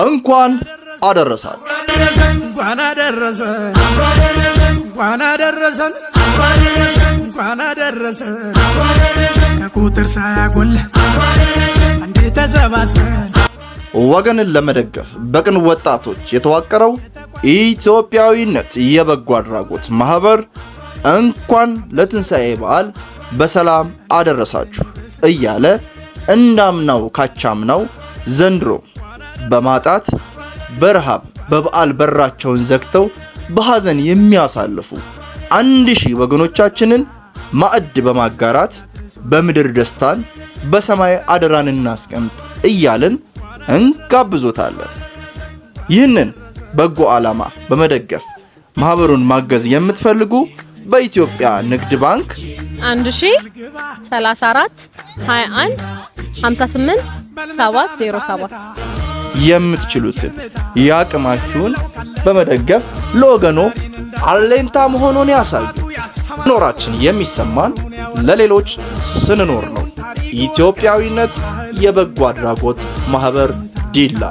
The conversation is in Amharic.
እንኳን አደረሳችሁ። እንኳን አደረሰን፣ እንኳን አደረሰን፣ እንኳን አደረሰን። ከቁጥር ሳያጎል አንዴ ተሰባስበን ወገንን ለመደገፍ በቅን ወጣቶች የተዋቀረው ኢትዮጵያዊነት የበጎ አድራጎት ማህበር እንኳን ለትንሣኤ በዓል በሰላም አደረሳችሁ እያለ እንዳምናው ካቻምናው ዘንድሮ በማጣት፣ በረሃብ፣ በበዓል በራቸውን ዘግተው በሐዘን የሚያሳልፉ 1000 ወገኖቻችንን ማዕድ በማጋራት በምድር ደስታን በሰማይ አደራን እናስቀምጥ እያልን እንጋብዞታለን። ይህንን በጎ ዓላማ በመደገፍ ማህበሩን ማገዝ የምትፈልጉ በኢትዮጵያ ንግድ ባንክ 1034 21 58 707 የምትችሉትን የአቅማችሁን በመደገፍ ለወገኖ አለኝታ መሆኑን ያሳዩ። መኖራችን የሚሰማን ለሌሎች ስንኖር ነው። ኢትዮጵያዊነት የበጎ አድራጎት ማህበር ዲላ።